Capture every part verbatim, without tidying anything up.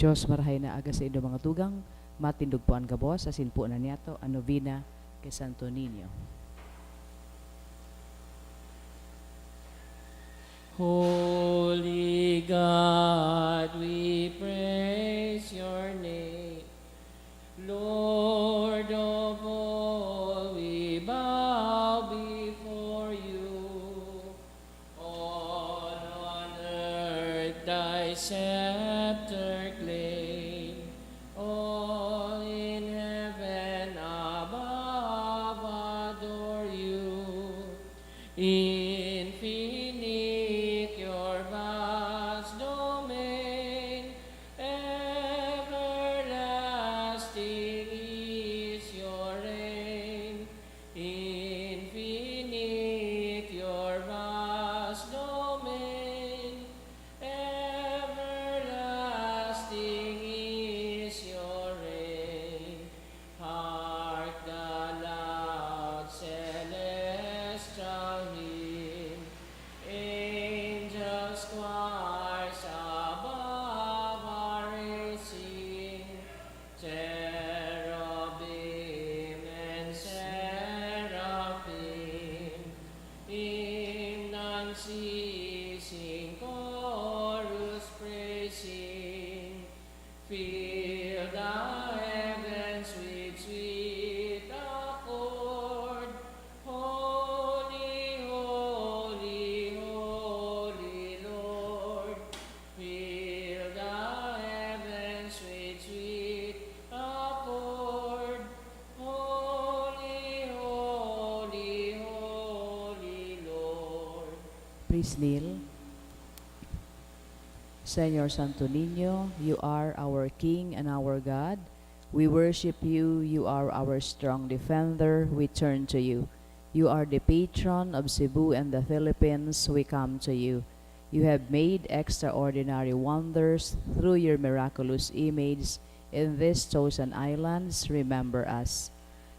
Dios marahay na aga saindo mga tugang, matindog po an gabos asin po na niyato an nobena ki Santo Niño. Holy God, we praise your name. Lord of all, we bow before you. All on earth thy scepter claim, all in heaven above adore you. Infinite your vast domain, everlasting is your reign. Infinite your vast domain, everlasting is your reign. Hark the loud celestial hymn, angels choirs above are raising, cherubim and seraphim, in unceasing chorus praising, fill the heavens with sweet accord. Holy, holy, holy Lord, fill the heavens with sweet accord. Holy, holy, holy Lord. Please kneel. Señor Santo Niño, you are our King and our God. We worship you. You are our strong defender. We turn to you. You are the patron of Cebu and the Philippines. We come to you. You have made extraordinary wonders through your miraculous image in these chosen islands. Remember us.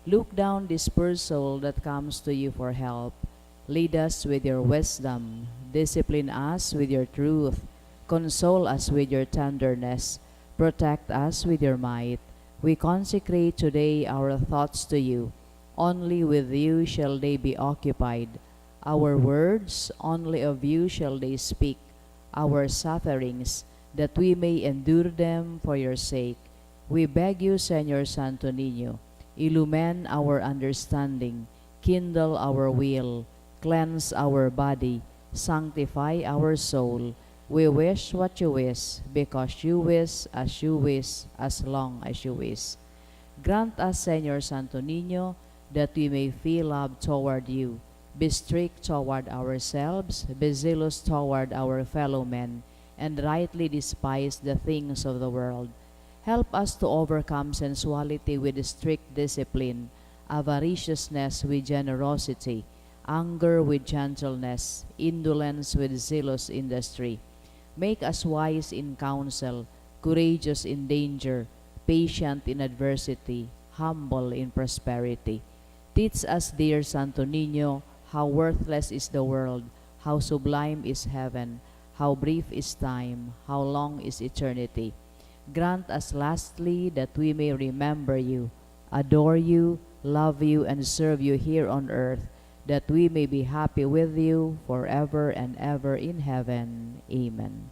Look down this poor soul that comes to you for help. Lead us with your wisdom. Discipline us with your truth. Console us with your tenderness. Protect us with your might. We consecrate today our thoughts to you. Only with you shall they be occupied. Our words, only of you shall they speak. Our sufferings, that we may endure them for your sake. We beg you, Señor Santo Niño, illumine our understanding, kindle our will, cleanse our body, sanctify our soul. We wish what you wish, because you wish, as you wish, as long as you wish. Grant us, Señor Santo Niño, that we may feel love toward you, be strict toward ourselves, be zealous toward our fellow men, and rightly despise the things of the world. Help us to overcome sensuality with strict discipline, avariciousness with generosity, anger with gentleness, indolence with zealous industry. Make us wise in counsel, courageous in danger, patient in adversity, humble in prosperity. Teach us, dear Santo Niño, how worthless is the world, how sublime is heaven, how brief is time, how long is eternity. Grant us lastly that we may remember you, adore you, love you, and serve you here on earth, that we may be happy with you forever and ever in heaven. Amen.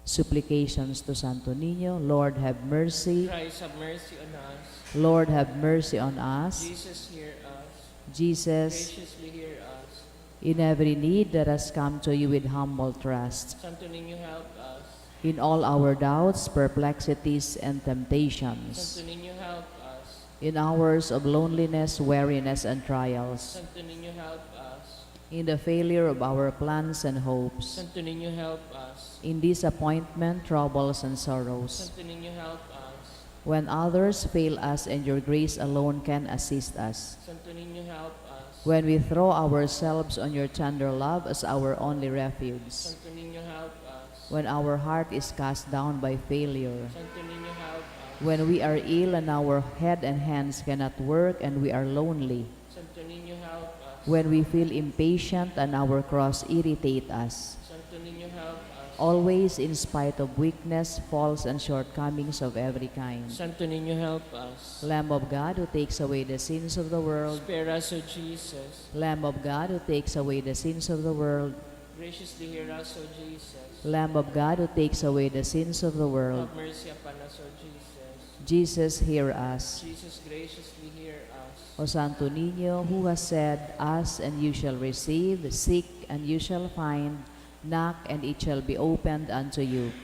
Supplications to Santo Niño. Lord, have mercy. Christ, have mercy on us. Lord, have mercy on us. Jesus, hear us. Jesus, graciously hear us. In every need, let us come to you with humble trust. Santo Niño, help us. In all our doubts, perplexities, and temptations. Santo Niño, help us. In hours of loneliness, weariness, and trials. Santo Niño, help us. In the failure of our plans and hopes. Santo Niño, help us. In disappointment, troubles, and sorrows. Santo Niño, help us. When others fail us and your grace alone can assist us. Santo Niño, help us. When we throw ourselves on your tender love as our only refuge. Santo Niño, help us. When our heart is cast down by failure. Santo Niño, help us. When we are ill and our head and hands cannot work and we are lonely. Santo Niño, help us. When we feel impatient and our cross irritate us. Santo Niño, help us. Always, in spite of weakness, faults, and shortcomings of every kind. Santo Niño, help us. Lamb of God, who takes away the sins of the world. Spare us, O Jesus. Lamb of God, who takes away the sins of the world. Graciously hear us, O Jesus. Lamb of God, who takes away the sins of the world. Have mercy upon us, O Jesus. Jesus, hear us. Jesus, graciously hear us. O Santo Niño, who has said, "Ask and you shall receive, seek and you shall find, knock and it shall be opened unto you."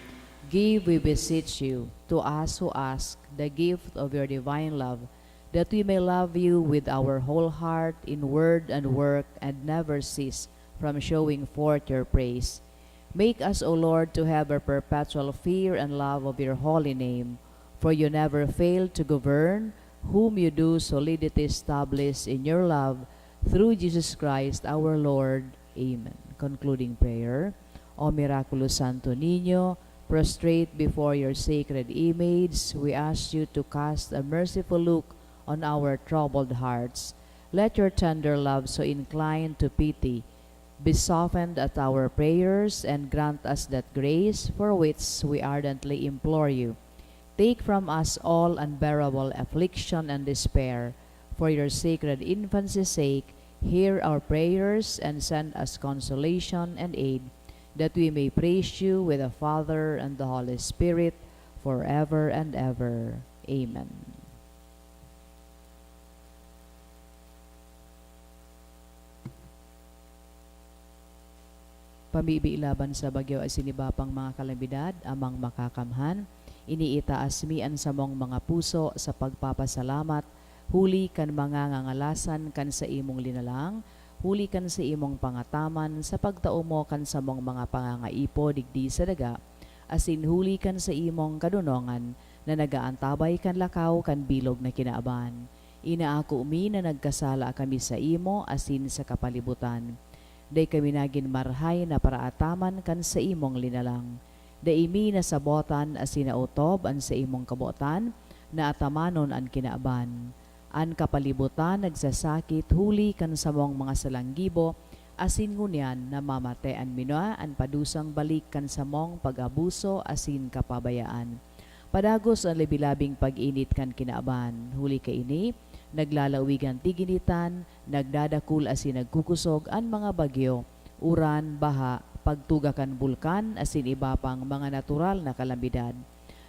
Give, we beseech you, to us who ask, the gift of your divine love, that we may love you with our whole heart in word and work and never cease from showing forth your praise. Make us, O Lord, to have a perpetual fear and love of your holy name, for you never fail to govern whom you do solidity establish in your love, through Jesus Christ our Lord. Amen. Concluding prayer. O Miraculous Santo Niño, prostrate before your sacred image, we ask you to cast a merciful look on our troubled hearts. Let your tender love, so inclined to pity, be softened at our prayers, and grant us that grace for which we ardently implore you. Take from us all unbearable affliction and despair. For your sacred infancy's sake, hear our prayers and send us consolation and aid, that we may praise you with the Father and the Holy Spirit forever and ever. Amen. Pamibi laban sa bagyo asin iba pang mga kalamidad, Amang Makakamhan, iniitaas mi an samong mga puso sa pagpapasalamat huli kan mga ngangalasan kan saimong linalang, huli kan saimong pangataman sa pagtao mo kan samong mga pangangaipo digdi sa daga, asin huli kan saimong kadonongan na nag-aantabay kan lakaw kan bilog na kinaban. Inaako mi na nagkasala kami saimo asin sa kapalibutan. Dai kami nagin marahay na paraataman kan saimong linalang. Dai mi nasabotan asin naotob an saimong kabotan na atamanon an kinaban. An kapalibutan nagsasakit huli kan samong mga salang gibo, asin ngunyan namamatean mi na an padusang balik kan samong pag-abuso asin kapabayaan. Padagos an labi-labing pag-init kan kinaban. Huli kaini, naglalawig an tiginitan, nagdadakul asin nagkukusog an mga bagyo, uran, baha, pagtuga kan bulkan, asin iba pang mga natural na kalamidad.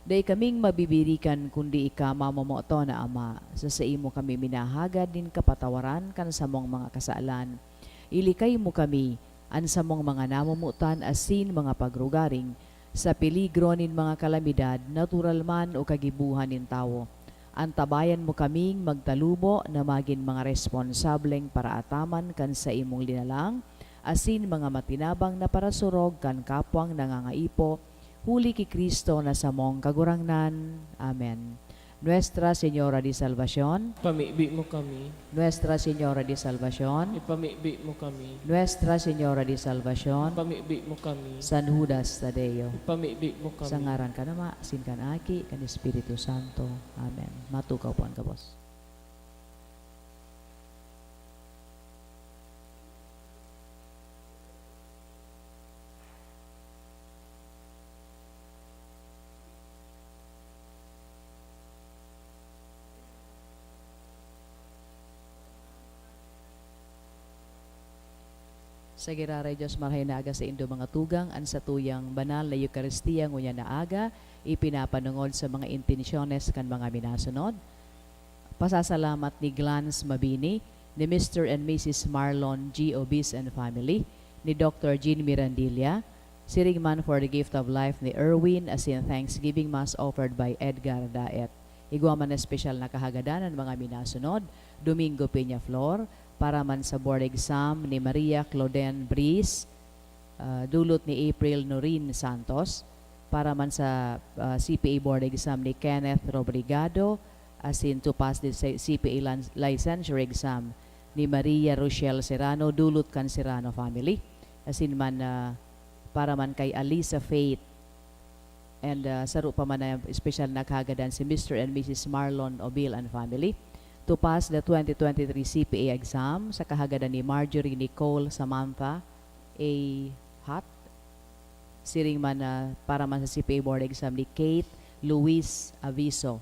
Dai kaming mabibirikan kundi ika, mamomoton na Ama. Sa saimo kami minahagad nin kapatawaran kan samong mga kasalan. Ilikay mo kami, an samong mga namomotan asin mga pagrugaring, sa peligro nin mga kalamidad, natural man o kagibohan nin tawo. Antabayan mo kaming magtalubo na magin mga responsableng paraataman kan saimong linalang, asin mga matinabang na parasurog kan kapwang nangangaipo, huli ki Cristo na samong Kagurangnan. Amen. Nuestra Señora de Salvacion. Pamibi mo kami. Nuestra Señora de Salvacion. Ipamibi mo kami. Nuestra Señora de Salvacion. Ipamibi mo kami. San Judas Tadeo. Ipamibi mo kami. Sa ngaran kan Ama, asin kan Aki, kan Espiritu Santo. Amen. Matukaw po an gabos. Sa giraray Dios, marahay na aga saindo mga tugang, an satuyang banal na Eukaristia ngunyan na aga, ipinapanongod sa mga intensyones kan mga minasunod. Pasasalamat ni Glance Mabini, ni Mister and Missus Marlon G. Obis and family, ni Doctor Jean Mirandilla, siring man for the gift of life ni Erwin, asin thanksgiving mass offered by Edgar Daet. Igwa man espesyal na kahagadan an mga minasunod, Domingo Peñaflor, para man sa board exam ni Maria Clauden Bris, ah, dulot ni April Norin Santos, para man sa, ah, C P A board exam ni Kenneth Robrigado, asin to pass the C-, C P A lan-, licensure exam ni Maria Rochelle Serrano, dulot kan Serrano family. Asin man, ah, para man kay Alisa Faith, and, ah, saro pa man na espesyal na kahagadan si Mister and Missus Marlon Obil and family to pass the twenty twenty-three C P A exam sa kahagadan ni Marjorie Nicole Samantha A. Hot, Siring man na para man sa C P A board exam ni Kate Luis Aviso.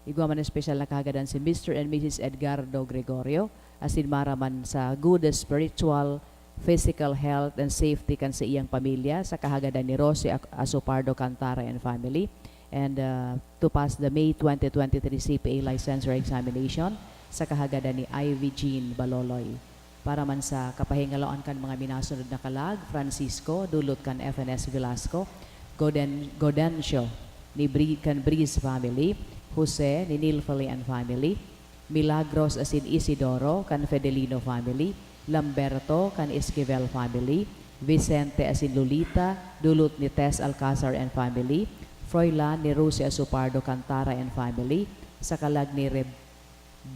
Igwa man espesyal na kahagadan si Mister and Missus Edgardo Gregorio, asin mara man sa good spiritual, physical health and safety kan sa iyang pamilya, sa kahagadan ni Rosie Ac-, Asopardo Cantara and family, and, uh, to pass the May twenty twenty-three C P A licensure examination, sa kahagadan ni Ivy Jean Baloloy. Para man sa kapahingaloan kan mga minasunod na kalag, Francisco, dulot kan F N S Velasco, Goden-, Godencio, ni Bri-, kan Breeze family, Jose, ni Nilfely and family, Milagros asin Isidoro, kan Fedelino family, Lamberto, kan Esquivel family, Vicente asin Lolita, dulot ni Tess Alcazar and family, Froilan, ni Rosie Asopardo Cantara and family, sa kalag ni Reb-,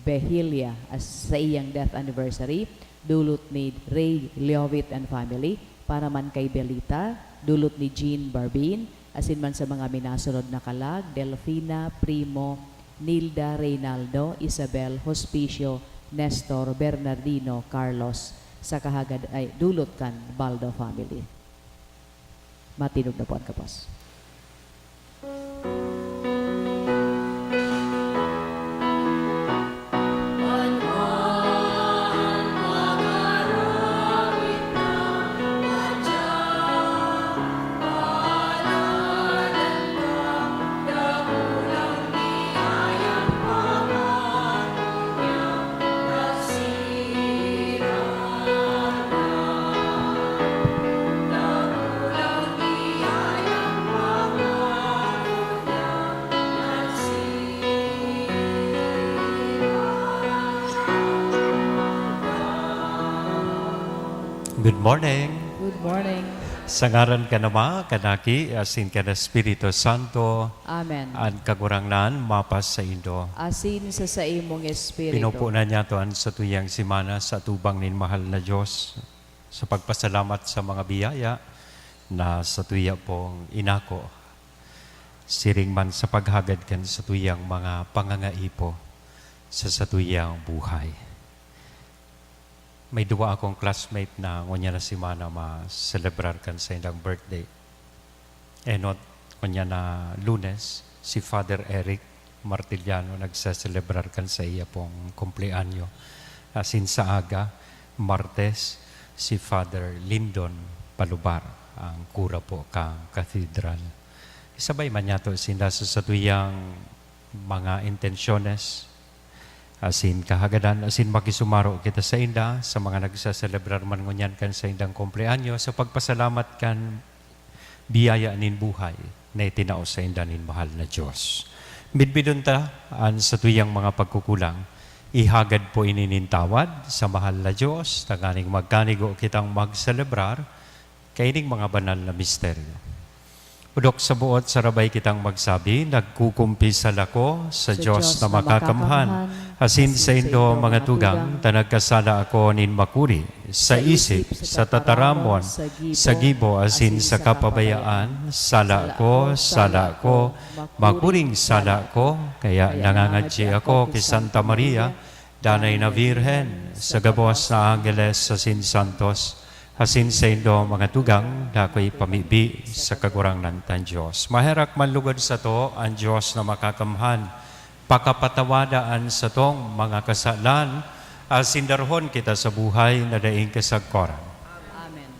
Behilia as sa iyang death anniversary, dulot ni Ray Leovitt and family, para man kay Belita, dulot ni Jean Barbin, asin man sa mga minasunod na kalag, Delfina, Primo, Nilda, Reynaldo, Isabel, Hospicio, Nestor, Bernardino, Carlos, sa kahagad-, ay, dulot kan Baldo family. Matinog na po an kabos. Good morning. Good morning. Sa ngaran kan Ama, kan Aki, asin kan Espiritu Santo. Amen. An Kagurangnan mapasaindo. Asin sa saimong espiritu. Pinupunan niyato an satuyang semana sa atubang nin mahal na Dios, sa pagpasalamat sa mga biyaya na satuya pong inako, siring man sa paghagad kan satuyang mga pangangaipo sa satuyang buhay. May duwa akong classmate na ngunyan na semana ma-celebrar kan saindang birthday. Enot, ngunyan na Lunes, si Father Eric Martiliano nagseselebrar kan saiya pong kumpleanyo. Asin sa aga, Martes, si Father Lindon Palubar, ang kura po kan Cathedral. Isabay man niyato sinda sa satuyang mga intensyones, asin kahagadan, asin makisumaro kita sainda, sa mga nagseselebrar man ngunyan kan saindang kumpleanyo, sa pagpasalamat kan biyaya nin buhay na itinao sainda nin mahal na Dios. Midbidon ta an satuyang mga pagkukulang. Ihagad po ini nin tawad sa mahal na Dios, tanganing magkanigo kitang magselebrar kaining mga banal na misteryo. Pudok sa buot sarabay kitang magsabi, "Nagkukumpisal ako sa Sa Dios Dios na na makakamhan, makakamhan, asin asin saindo, saindo, mga mga tugang, tugang, ta nagkasala ako nin makuri, sa sa isip, isip, sa sa tataramon, tataramon, sa sa gibo, gibo, asin asin sa sa kapabayaan. Kapabayaan. Sala Sala ko, ko, sala sala ko, ko, makuring makuring sala sala ko. Kaya Kaya nangangadji nangangadji ako ako ki ki Santa Santa Maria, Maria, Danay na Birhen, sa gabos na anggeles asin santos, asin saindo, mga tugang, dakul pamibi sa Kagurangnan tang Dios. Maherak man lugod sato an Dios na makakamhan, pakapatawada an satong mga kasalan, asin darhon kita sa buhay na daing kasagkoran." Amen.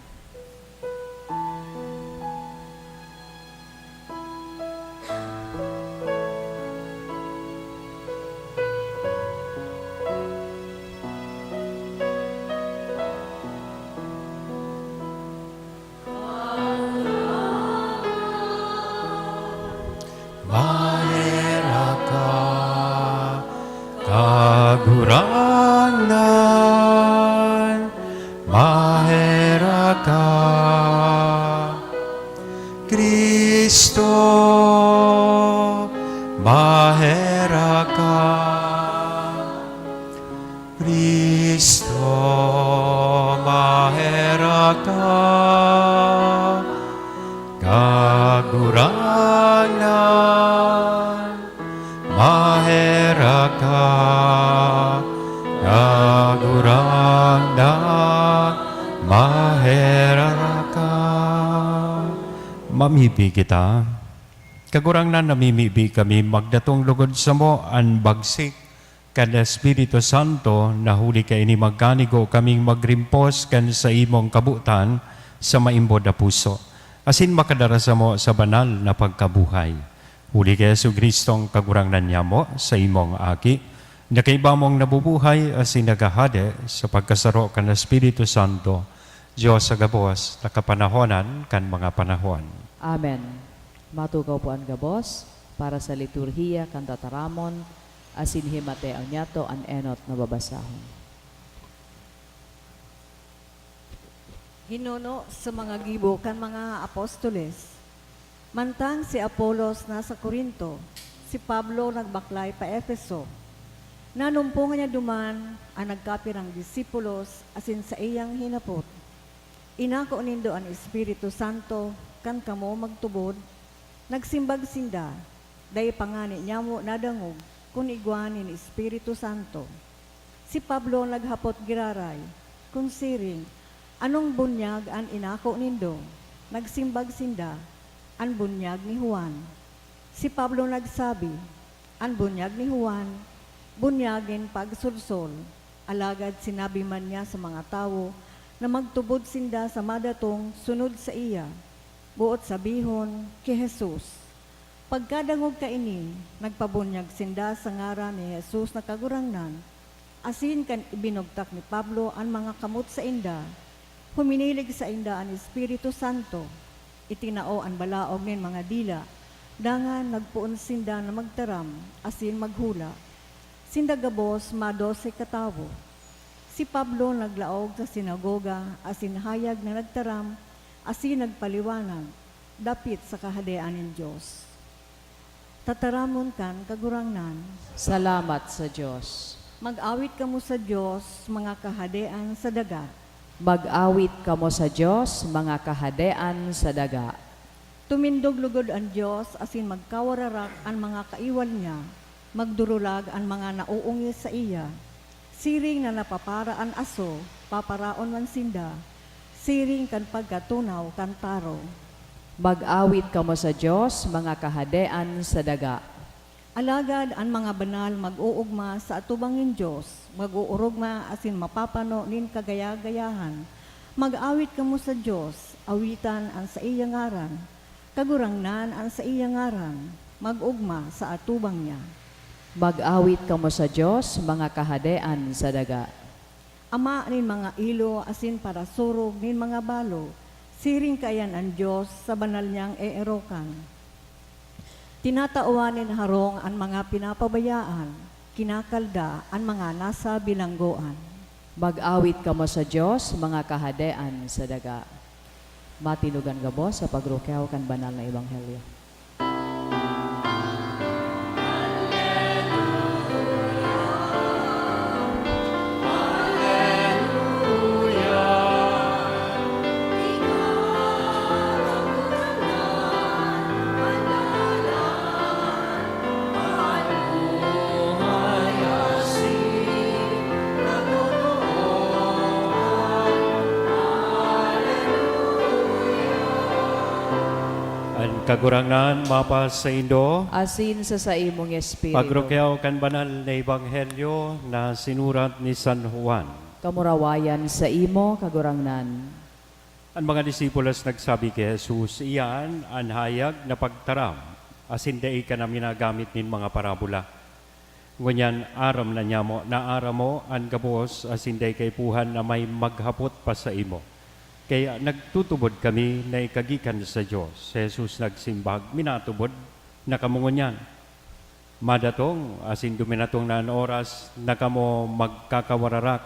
Maherak ka, Kagurangnan, maherak ka. Cristo, maherak ka. Cristo, maherak ka. Kagurangnan, maherak ka. Mibi kita. Kagurangnan, namimibi kami magdatong lugod samo an bagsik kan Espiritu Santo, na huli kaini magkanigo kaming magrimpos kan saimong kabotan sa maimbod na puso, asin makadara samo sa banal na pagkabuhay. Huli ki Jesu-Cristong Kagurangnan nyamo, saimong Aki, na kaiba mong nabubuhay asin naghahade sa pagkasaro kan Espiritu Santo, Dios sa gabos na kapanahonan kan mga panahon. Amen. Matukaw po an gabos para sa liturhiya kan tataramon, asin himateon niyato an enot na babasahon. Hinuno sa mga gibo kan mga apostoles. Mantang si Apolos nasa Corinto, si Pablo nagbaklay pa Efeso. Nanumpongan niya duman an nagkapirang disipulos asin saiyang hinapot, "Inako nindo an Espiritu Santo kan kamo magtubod?" Nagsimbag sinda, "Dai pa ngani nyamo nadangog kun igwa nin Espiritu Santo." Si Pablo naghapot giraray kun siring, "Anong bunyag an inako nindo?" Nagsimbag sinda, "An bunyag ni Juan." Si Pablo nagsabi, "An bunyag ni Juan, bunyag nin pagsolsol." Alagad sinabi man niya sa mga tawo na magtubod sinda sa madatong sunod saiya, boot sabihon, ki Jesus. Pagkadangog kaini, nagpabunyag sinda sa ngaran ni Jesus na Kagurangnan, asin kan ibinugtak ni Pablo an mga kamot sainda, huminilig sainda an Espiritu Santo, itinao an balaog nin mga dila, dangan nagpoon sinda na magtaram asin maghula. Sinda gabos madose katawo. Si Pablo naglaog sa sinagoga asin hayag na nagtaram asin nagpaliwanag dapit sa Kahadean nin Dios. Tataramon kan Kagurangnan. Salamat sa Dios. Mag-awit kamo sa Dios, mga kahadean sa daga. Mag-awit kamo sa Dios, mga kahadean sa daga. Tumindog lugod an Dios asin magkawararak an mga kaiwal niya. Magdurulag an mga naoongis saiya. Siring na napapara an aso, paparaon man sinda, siring kan pagkatunaw kan taro. Mag-awit kamo sa Dios, mga kahadean sa daga. Alagad an mga banal mag-oogma sa atubang nin Dios, mag-oorogma asin mapapano nin kagaya-gayahan. Mag-awit kamo sa Dios, awitan an saiya ngaran. Kagurangnan an saiya ngaran, mag-ogma sa atubang niya. Mag-awit kamo sa Dios, mga kahadean sa daga. Ama nin mga ilo asin parasurog nin mga balo, siring kaiyan an Dios sa banal niyang eerokan. Tinatawan nin harong an mga pinapabayaan, kinakalda an mga nasa bilanggoan. Mag-awit kamo sa Dios, mga kahadean sa daga. Matinugan gabos sa pagrukyaw kan banal na ebanghelyo. An Kagurangnan mapasaindo. Asin sa saimong espiritu. Pagrukyaw kan banal na ebanghelyo na sinurat ni San Juan. Kamurawayan saimo, Kagurangnan. An mga disipulos nagsabi ki Jesus, "Iyan an hayag na pagtaram, asin dai ka na minagamit nin mga parabola. Ngunyan aram na nyamo, na aram mo an gabos, asin dai kaipuhan na may maghapot pa saimo. Kaya nagtutubod kami na ika gikan sa Dios." Si Jesus nagsimbag, "Minatubod na kamo ngunyan. Madatong asin duminatong na an oras na kamo magkakawararak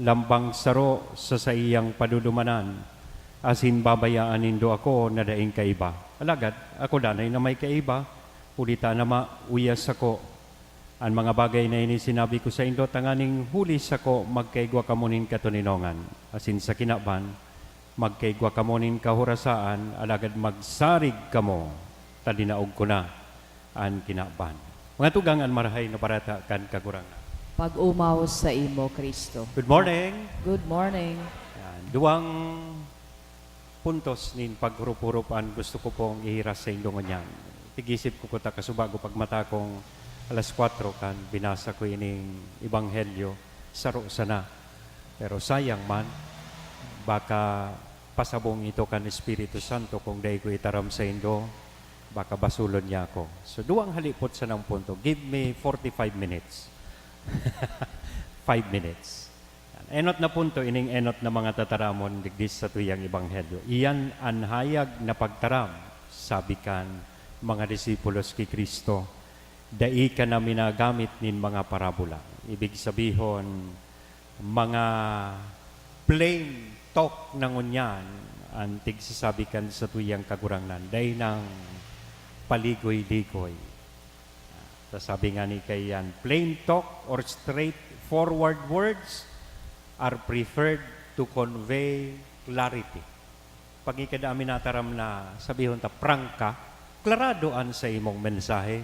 lambang saro sa saiyang padudumanan, asin babayaan nindo ako na daing kaiba. Alagad ako danay na may kaiba, huli ta an Ama uya sako. An mga bagay na ini sinabi ko saindo tanganing huli sako magkaigwa kamo nin katoninongan, asin sa kinaban, magkaigwa kamo nin kahorasaan, alagad magsarig kamo, ta dinaog ko na an kinaban." Mga tugang, an Marahay na Bareta kan Kagurangnan. Pag-omaw saimo, Cristo. Good morning. Good morning. Yan, duwang Puntos nin paghurup-hurup an gusto ko pong ihiras saindo ngunyan. Tigisip ko kuta kasubago pagmata kong alas kwatro kan binasa ko ining ebanghelyo, saro sana. Pero sayang man, baka pasabong ito kan Espiritu Santo kung dai ko itaram saindo, baka basulon niya ako. So, duwang halipot sanang punto. Give me forty-five minutes. Five minutes. Enot na punto, ining enot na mga tataramon digdi sa tuyang ebanghelyo. Iyan an hayag na pagtaram, sabi kan mga disipulos ki Cristo, dai ka na minagamit nin mga parabola. Ibig sabihon, mga plain talk na ngunyan an tigsasabi kan sa tuyang Kagurangnan, dai nang paligoy-ligoy. Sa sabi nga ni kaiyan, plain talk or straightforward words are preferred to convey clarity. Pag ikada amin nataram na sabihon ta prangka, klarado an sa imong mensahe.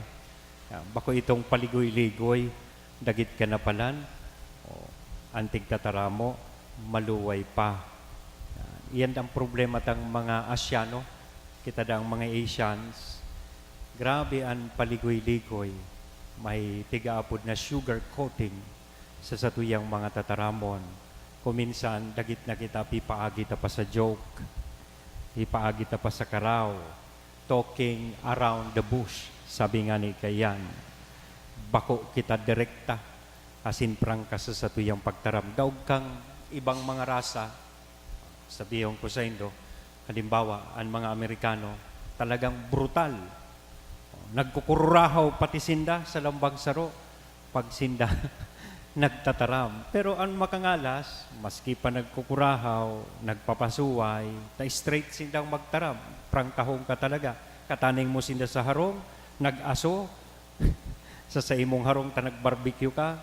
Ah, bako itong paligoy-ligoy, dagit ka na palan, o, antig tataramo, maluway pa. Ah, iyan ang problema tang mga Asyano, kita dang mga Asians. Grabe an paligoy-ligoy, may tigaapod na sugar coating sa satuyang mga tataramon. Kuminsan, dagit na kita, pipaagi ta pa sa joke, pipaagi ta pa sa karaw, talking around the bush, sabi nga ni kaiyan. Bako kita direkta, asin prangka sa satuyang pagtaram. Daog kang ibang mga rasa, sabihon ko saindo, halimbawa, an mga Amerikano, talagang brutal. Nagkukurahaw pati sinda sa lambang saro pag sinda nagtataram. Pero an makangalas, maski pa nagkukurahaw, nagpapasuway, ta straight sindang magtaram. Prangkahon ka talaga. Kataning mo sinda sa harong, nag-aso, sa, sa imong harong ta nag-barbecue ka,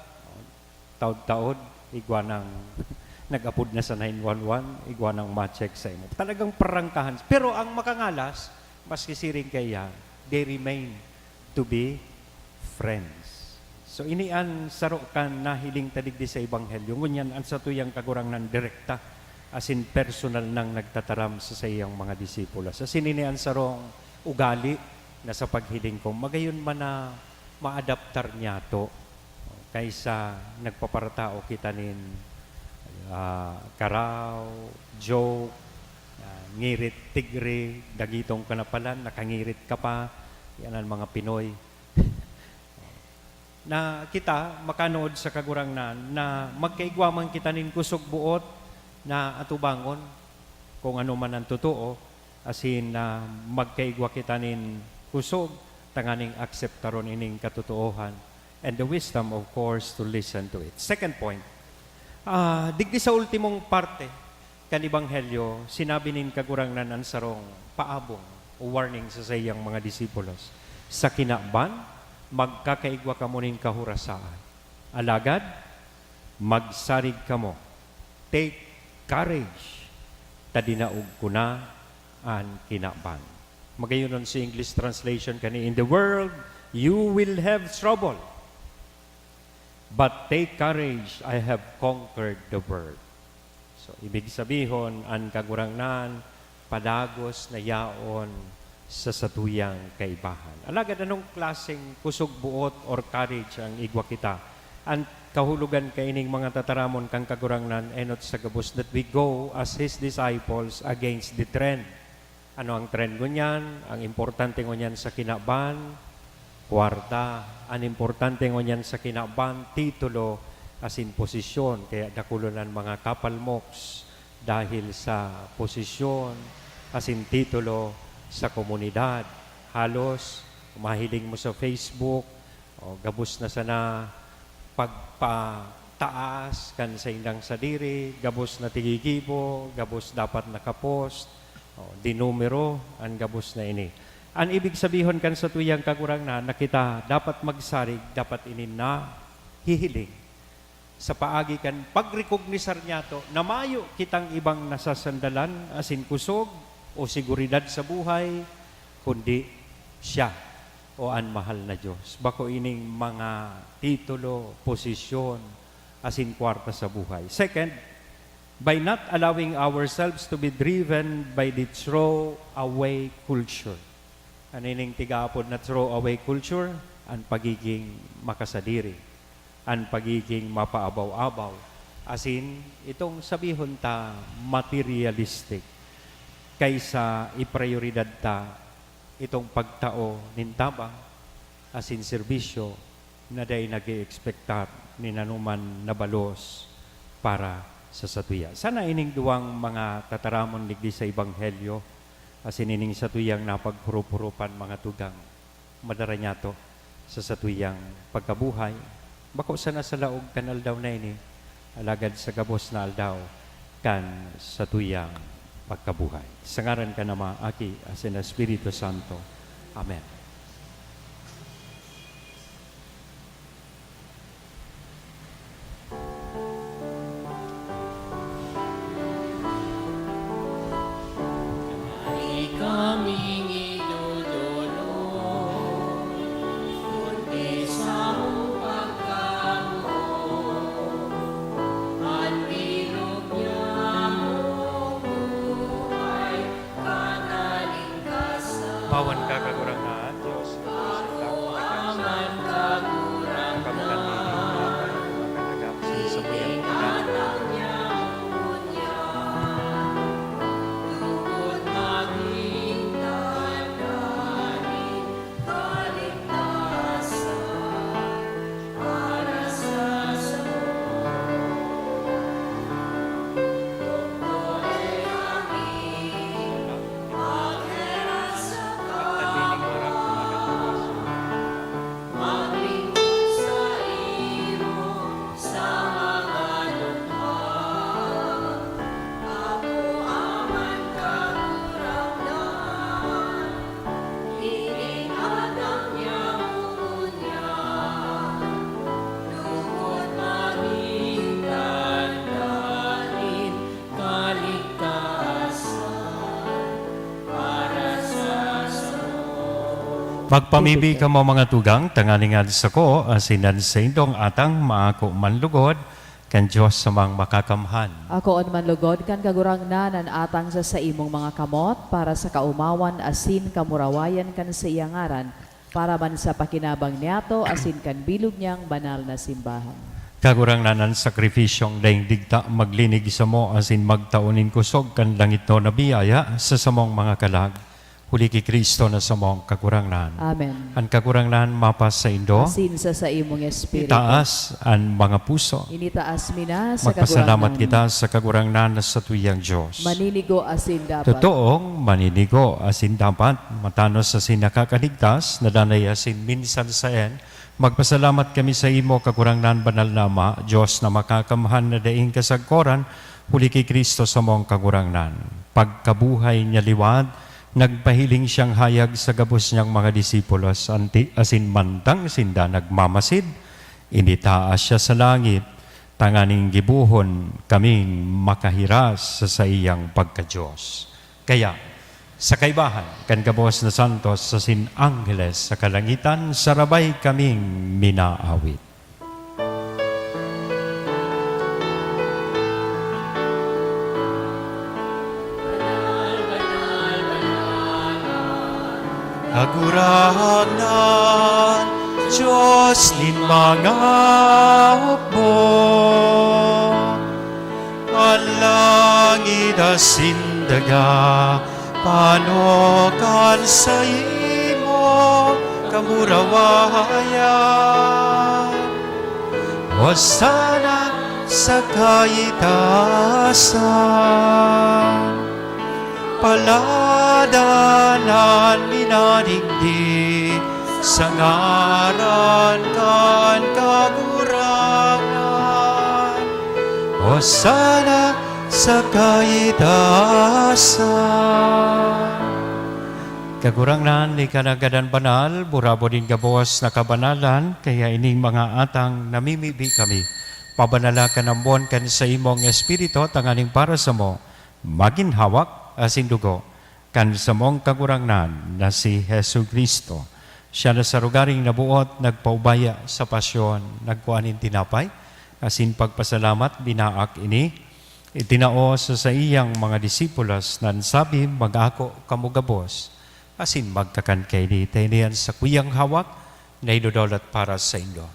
taod-taod, igwa nang nag-apod na sa nine one one, igwa nang ma-check sa imo. Talagang prangkahan. Pero ang makangalas, maski siring kaiyan, they remain to be friends. So, ini an saro kan nahiling ta digdi sa Ebanghelyo. Ngunyan, an satuyang Kagurangnan direkta, asin personal nang nagtataram sa saiyang mga disipulos. Asin ini an sarong ugali na sa paghiling ko, magayon man na maadaptar niyato. Kaysa nagpaparatao kita nin, ah, karaw, joke, ah, ngirit tigre, dagitong ka na palan, nakangirit ka pa, yan ang mga Pinoy. Na kita, makanood sa Kagurangnan, na magkaigwa man kita nin kusog buot na atubangon kung ano man ang totoo, asin, ah, magkaigwa kita nin kusog tanganing akseptaron ining katotoohan. And the wisdom, of course, to listen to it. Second point, ah, digdi sa ultimong parte kan Ebanghelyo, sinabi nin Kagurangnan an sarong paabong o warning sa saiyang mga disipulos. Sa kinaban, magkakaigwa kamo nin kahurasaan. Alagad, magsarig kamo. Take courage, ta dinaog ko na an kinaban. Magayonon si English translation kani, "In the world, you will have trouble. But take courage, I have conquered the world." So, ibig sabihon, an Kagurangnan padagos na yaon sa satuyang kaibahan. Alagad anong klaseng kusog buot or courage ang igwa kita? An kahulogan kaining mga tataramon kan Kagurangnan enot sa gabos that we go as His disciples against the trend. Ano ang trend ngunyan? Ang importante ngunyan sa kinaban, kwarta. An importante ngunyan sa kinaban, titulo asin posisyon. Kaya dakulon an mga kapalmoks dahil sa posisyon asin titulo sa komunidad. Halos mahiling mo sa Facebook, o, gabos na sana pagpataas kan saindang sadiri, gabos na tigigibo, gabos dapat nakapost, o, dinumero an gabos na ini. An ibig sabihon kan satuyang Kagurangnan na kita dapat magsarig, dapat ini nahihiling. Sa paagi kan pagrekognisar niyato na mayo kitang ibang nasasandalan asin kusog o seguridad sa buhay, kundi siya o an mahal na Dios. Bako ining mga titulo, posisyon, asin kwarta sa buhay. Second, By not allowing ourselves to be driven by the throwaway culture. Ano ining tigaapod na throwaway culture? An pagiging makasadiri, an pagiging mapaabaw-abaw, asin itong sabihon ta materialistic, kaisa iprioridad ta itong pagtao nin tabang asin serbisyo na dai nag-eekspektar nin anoman na balos para sa satuya. Sana ining duwang mga tataramon digdi sa Ebanghelyo asin ining satuyang napaghurup-hurupan mga tugang madara niyato sa satuyang pagkabuhay, bako sana sa laog kan aldaw na ini, alagad sa gabos na aldaw kan satuyang pagkabuhay. Sa ngaran kan Ama, Aki, asin Espiritu Santo. Amen. Ay kaming idodolon, kundi sa pagkamoot, an bilog niyang buhay, kakalingkasan. Pawan ka, Kagurangnan, Diyos na puso, Ako aman, Kagurangnan, kamtan ni Papa, makatagak sa samuyang pagkamoot. Sa mga dukha, ako aman, Kagurangnan, ining atang niya ngunyan, lugod magin tanda nin kaligtasan para sa samo. Magpamibi kamo, mga tugang, tanganing an sako asin an saindong atang maako man lugod kan Dios samang makakamhan. Akoon man lugod kan Kagurangnan an atang sa saimong mga kamot, para sa kaomawan asin kamurawayan kan saiyang ngaran, para man sa pakinabang niyato asin kan bilog niyang banal na simbahan. Kagurangnan, an sakripisyong daing digta maglinig samo asin magtao nin kusog kan langitnon na biyaya sa samong mga kalag. Huli ki Cristo na samong Kagurangnan. Amen. An Kagurangnan mapasaindo. Asin sa saimong espiritu. Itaas an mga puso. Initaas mi na sa Kagurangnan. Magpasalamat kita sa Kagurangnan na satuyang Dios. Maninigo asin dapat. Totoong maninigo asin dapat, matanos asin nakakaligtas, na danay asin minsan saen, magpasalamat kami saimo, Kagurangnan, Banal na Ama, Dios na makakamhan na daing kasagkoran, huli ki Cristo samong Kagurangnan. Pagkabuhay niya liwat, nagpahiling siyang hayag sa gabos niyang mga disipulos, anti-, asin mantang sinda nagmamasid, initaas siya sa langit, tanganing gibohon kaming makahiras sa saiyang pagka-Dios. Kaya, sa kaibahan kan gabos na santos asin angheles sa kalangitan, sarabay kaming minaawit. Kagurangnan, Dios nin mga hukbo, an langit asin daga, pano kan saimo kamurawayan. Hosana sa kaitaasan. Paladan an minadigdi sa ngaran kan Kagurangnan. Hosana sa kaitaasan. Kagurangnan, ika na gadan banal, burabod nin gabos na kabanalan, kaya ining mga atang namimibi kami. Pabanala kan ambon kan saimong Espiritu, tanganing para samo, magin hawak asin dugo kan samong Kagurangnan na si Jesu-Cristo. Siya na sa rogaring naboot, nagpaubaya sa pasyon, nagkua nin tinapay, asin pagpasalamat, binaak ini, Itinao sa saiyang mga disipulos na an sabi, "Mag-ako kamo gabos, asin magkakan kaini. Ta ini an sakuyang hawak na idodolat para saindo."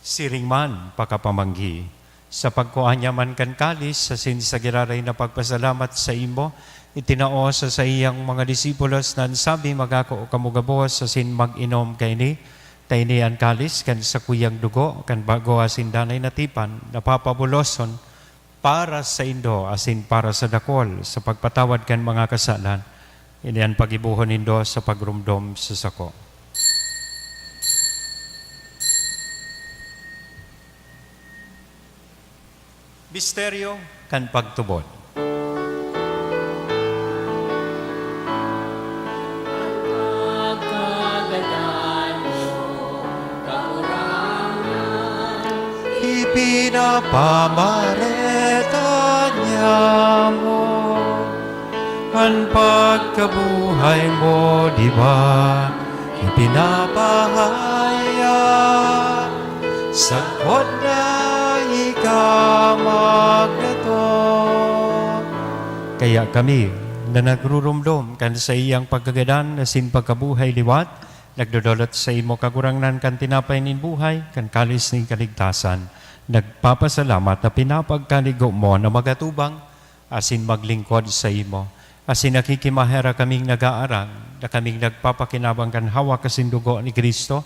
Siring man, pakapamanggi, sa pagkua niya man kan kalis, asin sa giraray na pagpasalamat saimo, itinao sa saiyang mga disipulos na an sabi, "Mag-ako kamo gabos asin mag-inom kaini. Ta ini an kalis kan sakuyang dugo kan bago asin danay na tipan, na papabuloson para saindo asin para sa dakul sa pagpatawad kan mga kasalan. Ini an paggibohon nindo sa pagromdom sa sako." Misteryo kan pagtubod. Ipinapamareta niamo an pagkabuhay mo, di ba? Ipinapahayag, sagkod na ika magdato. Kaya kami, na nagruromdom kan saiyang pagkagadan asin pagkabuhay liwat, nagdodolot saimo, Kagurangnan, kan tinapay nin buhay, kan kalis nin kaligtasan. Nagpapasalamat na pinapagkanigo mo na magatubang asin maglingkod saimo, asin nakikimaherak kaming nag-aarang na kaming nagpapakinabang kan hawak asin dugo ni Cristo,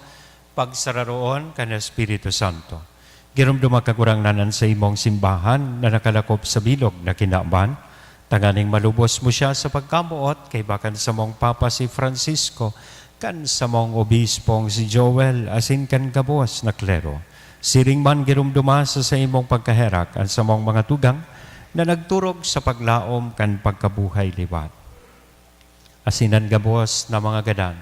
pagsararoon kan Espiritu Santo. Giromdoma, Kagurangnan, an saimong simbahan na nakalakop sa bilog na kinaban, tanganing malubos mo siya sa pagkamoot kaiba kan samong Papa si Francisco, kan samong Obispong si Joel, asin kan gabos na klero. Siring man, giromdoma sa saimong pagkaherak an samong mga tugang na nagturog sa paglaom kan pagkabuhay liwat. Asin an gabos na mga gadan,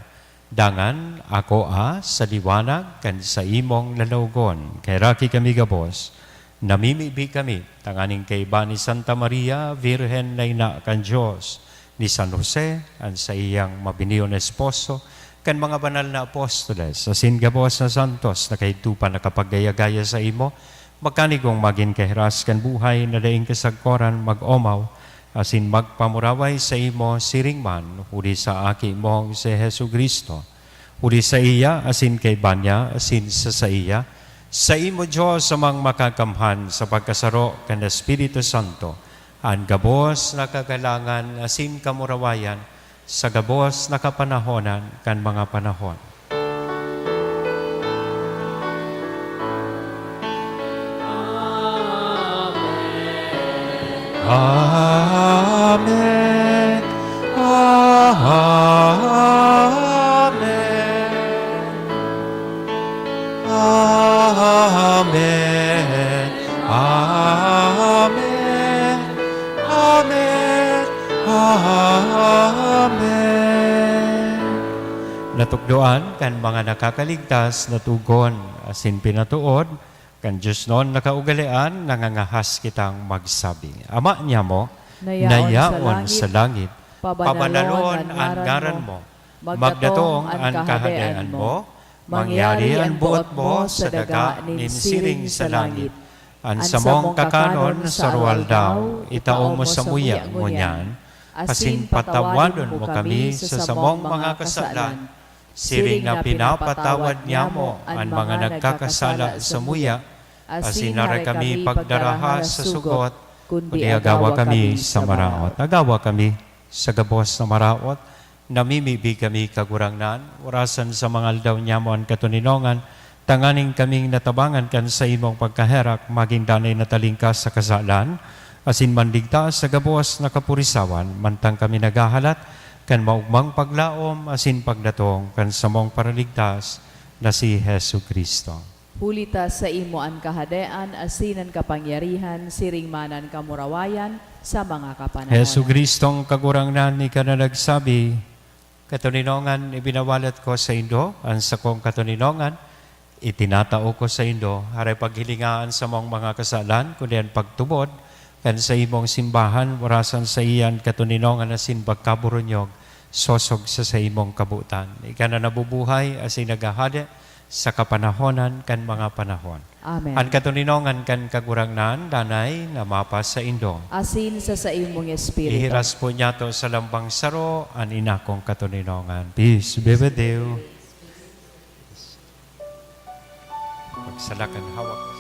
dangan akoa sa liwanag kan saimong lalawogon. Kaheraki kami gabos, namimibi kami tanganing kaiba ni Santa Maria, Birhen na ina kan Dios, ni San Jose, an saiyang mabiniyon na esposo, kan mga banal na apostoles, asin gabos na santos na kaidto pa nakapagaya-gaya saimo, magkanigong magin kahiras kan buhay na daing kasagkoran mag-omaw, asin magpamuraway saimo siring man, huli sa Aki mong si Jesu-Cristo. Huli saiya, asin kaiba niya, asin sa saiya, saimo, Dios, Amang Makakamhan, sa pagkasaro kan Espiritu Santo, an gabos na kagalangan asin kamurawayan sa gabos na kapanahonan kan mga panahon. Amen. Amen. Amen. Amen. Amen. Amen. Natukdoan kan mga nakakaligtas na tugon asin pinatood kan Dios non na kaugalean, nangangahas kitang magsabi, Ama niamo, na yaon sa langit, pabanalon an ngaran mo, magdatong an kahadean mo, mangyari an boot mo sa daga nin siring sa langit. An samong kakanon sa aroaldaw, itao mo samuya ngunyan, asin patawadon mo kami sa samong mga kasalan, siring na pinapatawad niamo an mga nagkakasala samuya, asin aray kami pagdaraha sa sugot, kundi agawa kami sa maraot. Agawa kami sa gabos na maraot, namimibi kami, Kagurangnan, orasan sa mga aldaw niamo an katoninongan, tanganing kaming natabangan kan saimong pagkaherak, magin danay na talingkas sa kasalan, asin mandigta sa gabos na kapurisawan, mantang kami naghahalat kan maogmang paglaom asin pagdatong kan samong Paraligtas na si Jesu-Cristo. Huli ta saimo an kahadean asin an kapangyarihan siring man an kamurawayan sa mga kapanahonan. Jesu-Cristong Kagurangnan, ika na nagsabi, "Katoninongan ibinawalat ko saindo, an sakong katoninongan itinatao ko saindo." Aray paghilinga an samong mga kasalan, kundi an pagtubod kan saimong simbahan, orasan saiya an katoninongan asin pagkaburunyog, sosog sa saimong kabotan. Ika na nabubuhay asin naghahade sa kapanahonan kan mga panahon. Amen. An katoninongan kan Kagurangnan danay na mapasaindo. Asin sa saimong espiritu. Ihiras po niyato sa lambang saro an inakong katoninongan. Peace be with you. Pagsalakan hawak.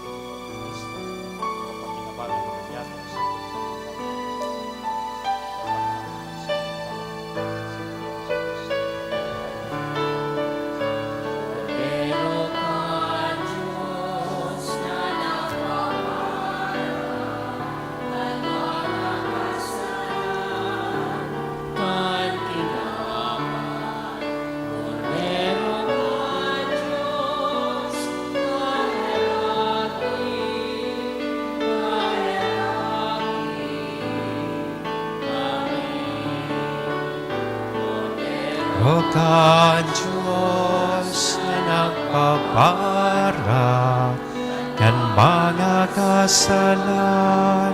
Kordero kan Dios na nagpapara kan mga kasalan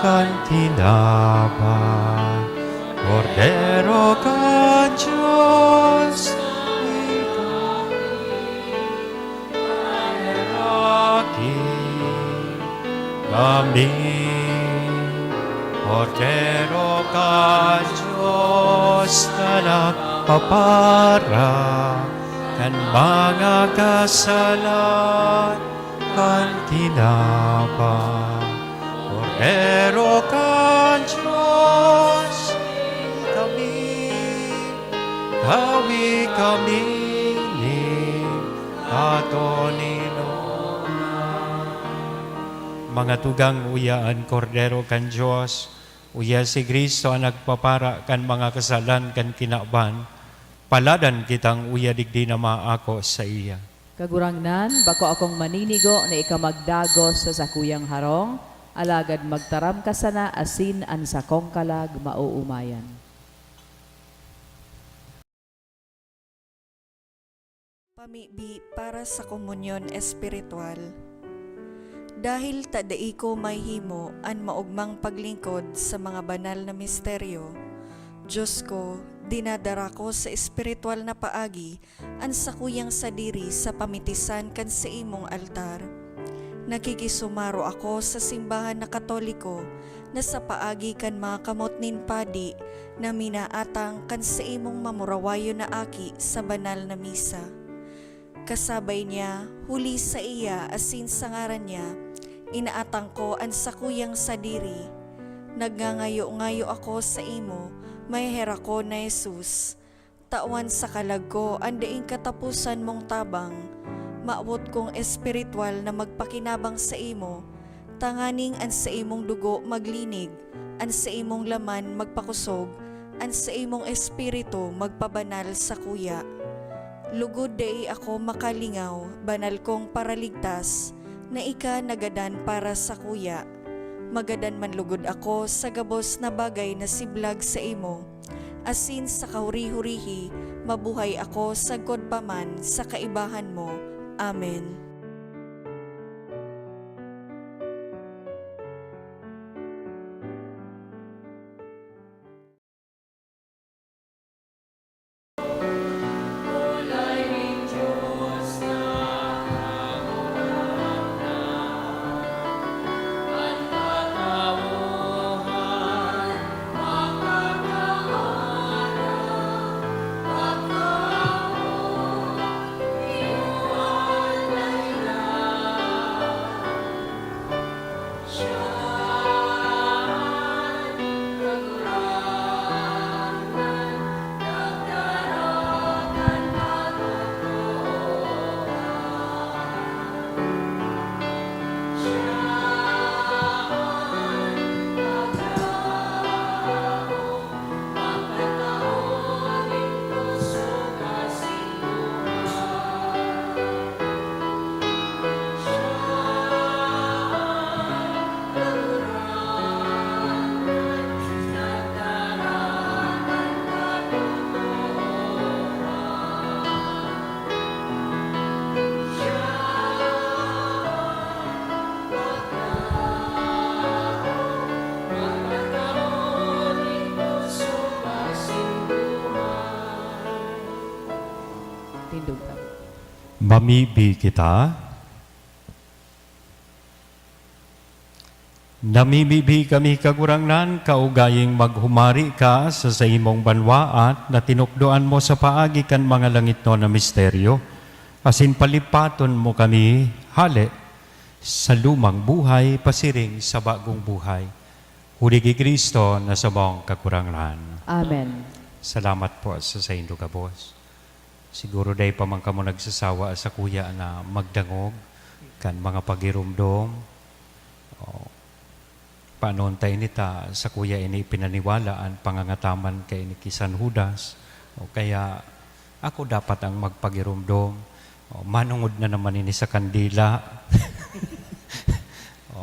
kan tinaban. Kordero kan Dios, ikaw Aki kami, Kordero kan Dios na nagpapara kan mga kasalan kan tinaban. Kordero kan Dios, kami, tawi kami nin katoninongan. Mga tugang, uya an Kordero kan Dios, uya si Cristo an nagpapara kan mga kasalan kan kinaban. Paladan kitang uya digdi na maako saiya. Kagurangnan, bako akong maninigo na ika magdagos sa sakuyang harong, alagad magtaram ka sana asin an sakong kalag maoomayan. Pamibi para sa komunyon espiritual. Dahil ta dai ko mahimo an maogmang paglingkod sa mga banal na misteryo, Diyos ko, dinadara ko sa espiritual na paagi an sakuyang sadiri sa pamitisan kan saimong altar. Nakikisumaro ako sa simbahan na Katoliko na sa paagi kan mga kamot nin padi na minaatang kan saimong mamurawayon na aki sa banal na misa. Kasabay niya, huli saiya asin sa ngaran niya, inaatang ko an sakuyang sadiri. Nagngangayo-ngayo ako saimo, maheherak ko na Jesus. Tawan sa kalag ko an daing kataposan mong tabang. Mawot kong espiritual na magpakinabang saimo, tanganing an saimong dugo maglinig, an saimong laman magpakosog, an saimong espiritu magpabanal sakuya. Lugod dai ako makalingaw, banal kong Paraligtas, na ika nagadan para sakuya. Magadan man lugod ako sa gabos na bagay na siblag saimo, asin sa kahuri-hurihi mabuhay ako sagkod pa man sa kaibahan mo. Amen. Tindog kami. Mamibi kita. Namimibi kami, Kagurangnan, kaugaying maghumari ka sa saimong banwa at na tinukdoan mo sa paagi kan mga langitnon na misteryo, asin palipaton mo kami, hale, sa lumang buhay pasiring sa bagong buhay. Huli ki Cristo na samong Kagurangnan. Amen. Salamat po sa saindo gabos. Siguro dai pa man kamo nagsasawa sa kuya na magdangog kan mga pagirumdom. O, panon ta ini ta sa kuya ini pinaniwala an pangangataman kaini ki San Judas. O kaya, ako dapat ang magpagirumdom. O, manungod na naman ini sa kandila. O,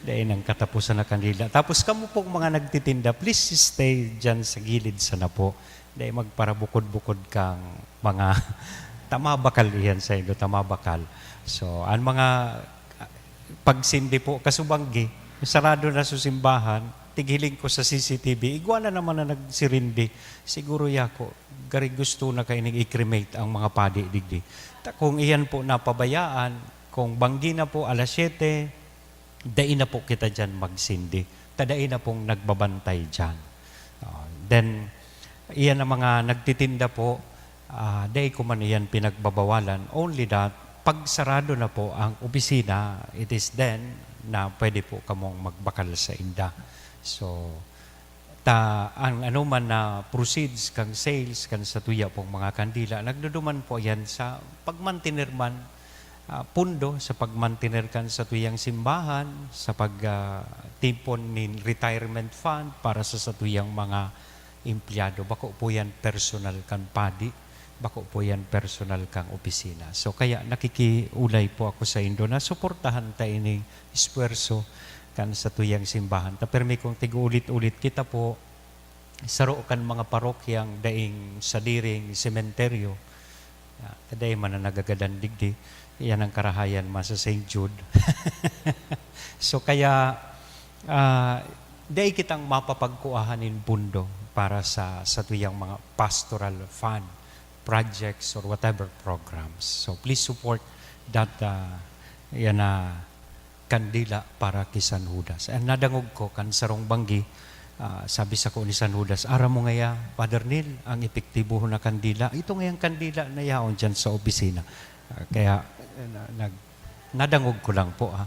dai nang katapusan na kandila. Tapos kamo pong mga nagtitinda, please stay dyan sa gilid sana po. Dai magparabukod-bukod kang mga tamabakal iyan sa ilo, tamabakal. So, ang mga, ah, pagsindi po, kasubanggi, sarado na sa simbahan, tighiling ko sa C C T V, igwa na naman na nagsirindi. Siguro yako, gari gusto na kaining i-cremate ang mga padi digdi. Ta-, kung iyan po napabayaan, kung banggi na po alas siyete, dai na po kita diyan magsindi. Ta dai na pong nagbabantay diyan. Ah, then, iyan ang mga nagtitinda po, ah, dai ko man iyan pinagbabawalan. Only that, pag sarado na po ang opisina, it is then na pwede po kamong magbakal sa inda. So, ta ang anoman na proceeds kan sales kan satuya pong mga kandila, nagduduman po yan sa pagmantener man, ah, pundo sa pagmantener kan satuyang simbahan, sa pag, ah, tipon nin retirement fund para sa satuyang mga empleyado. Bako po yan personal kan padi, bako po yan personal kang opisina. So, kaya nakikiulay po ako saindo na suportahan ta ining esfuerso kan satuyang simbahan. Ta permi kong tig-ulit-ulit, kita po, saro kan mga parokyang daing sadiring sementeryo. Ah, ta dai man na nagagadan digdi. Iyan ang karahayan man sa Saint Jude. So, kaya, ah, dai kitang mapapagkuahan nin pundo para sa satuyang mga pastoral fund, projects, or whatever programs. So, please support that, ah, yan na kandila para ki San Judas. And nadangog ko kan sarong banggi, ah, sabi sako ni San Judas, "Aram mo ngaya, Father Neil, ang epektibohon na kandila, ito ngayang kandila na yaon diyan sa opisina." Ah, kaya, eh, na-, nag-, nadangog ko lang po, ah.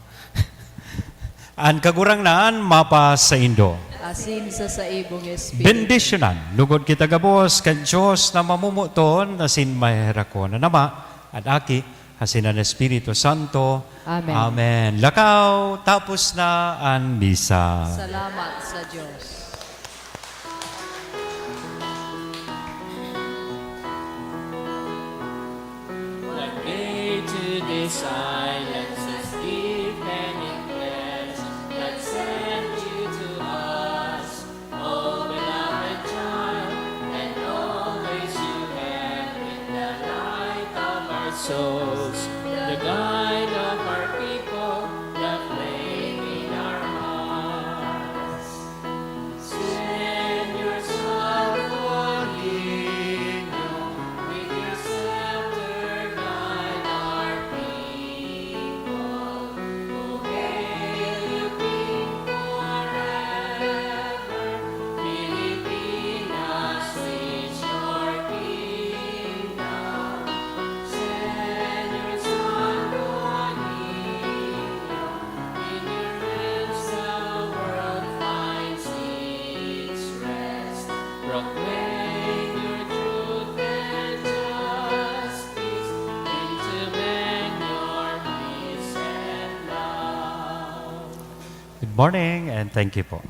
An Kagurangnan mapasaindo. Asin sa saibong espiritu. Bendisyonan lugod kita gabos kan Dios na mamomoton asin maheherakon na Ama, an Aki, asin an Espiritu Santo. Amen. Amen. Lakaw, tapos na an misa. Salamat sa Dios. What made to this island as gift and in pledge that sent you to us, O beloved child, and always you have been the light of our souls, the guide of our people, the flame in our hearts. Send your Santo Niño with your scepter, guide our people, who hail you, King, forever. Filipinas is your kingdom. Send your Santo Niño, in your hands the world finds its rest. Proclaim your truth and justice, bring to men your peace and love. Good morning and thank you po.